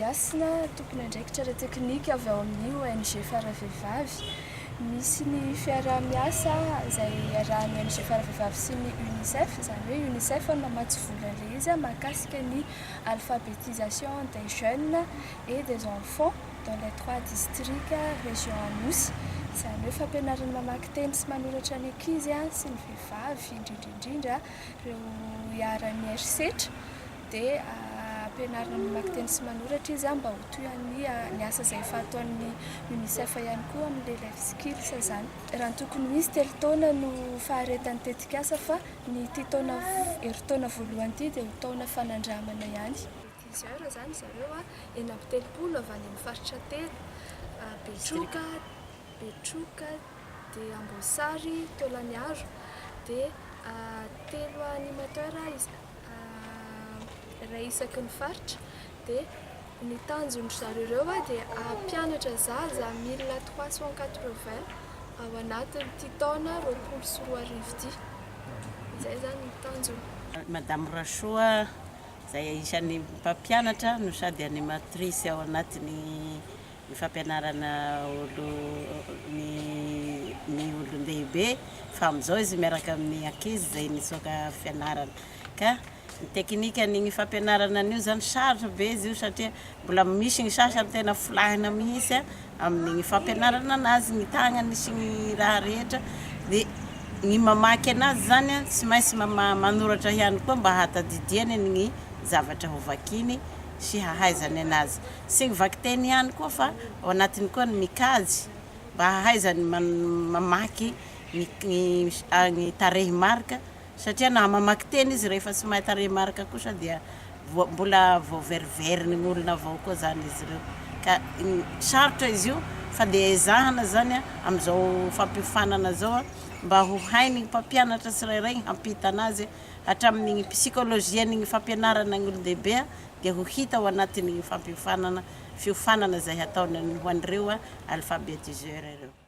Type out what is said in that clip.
Hasina, tompon'andraikitra ara-teknika avy ao amin'ny ONG Fara Vehivavy. Misy ny fiaraha-miasa izay iarahan'ny ONG Fara Vehivavy sy ny UNICEF, izany hoe UNICEF no mamatsy vola an'ilay izy mahakasika ny alphabétisation des jeunes et des enfants dans les trois districts région Anosy. Izany hoe fampianarana mamaky teny sy manoratra ny ankizy sy ny vehivavy indrindra indrindra ireo iharan'ny herisetra dia ampianarina mamaky teny sy manoratra izy mba ho toy ny ny asa izay efa ataon'ny UNICEF ihany koa amin'ilay life skills izany. Raha ny tokony ho izy, telo taona no faharetan'ny tetikasa fa ny ity taona herintaona voalohany ity dia ho taona fanandramana ihany. Dix heures izany zareo, 36 avy any amin'ny faritra telo, Betroka, Betroka dia Amboasary, Taolagnaro, dia telo animateur iray isaky ny faritra dia ny tanjon-dry zareo ireo dia hampianatra zaza 1380 ao anatin'ity taona 2020 ity. Izay izany ny tanjona. Madame Rasoa izay isan'ny mpampianatra no sady animatrice ao anatin'ny ny fampianarana olo ny ny olon-dehibe fa amin'izao izy miaraka amin'ny ankizy izay nitsoaka fianarana ka ny teknikan'igny fampianarana an'io zany sarotra be izy io satria mbola misy ny sasany tena folahina mihitsy amin'igny fampianarana anazy ny tagnany sy ny raha rehetra de ny mamaky anazy zany tsy maintsy manoratra ihany koa mba hahatadidiany ny zavatra ho vakiny sy hahaizany anazy Tsy ny vakiteny ihany koa fa ao anatiny koa ny mikajy mba hahaizany mamaky ny ny tarehimarika satria na mamaky teny izy rehefa tsy mahay tarehimarika kosa dia mbola voaveriveriny olona avao koa zany izy ireo ka sarotra izy io fa dia ezahana zany amin'izao fampiofanana zao mba ho hain'ny mpampianatra tsirairay hampita anazy hatramin'ny psikolojian'ny fampianarana ny olon-dehibe dia ho hita ao anatin'ny fampiofanana fiofanana izay hataony ho an'ireo alphabetiseurs ireo.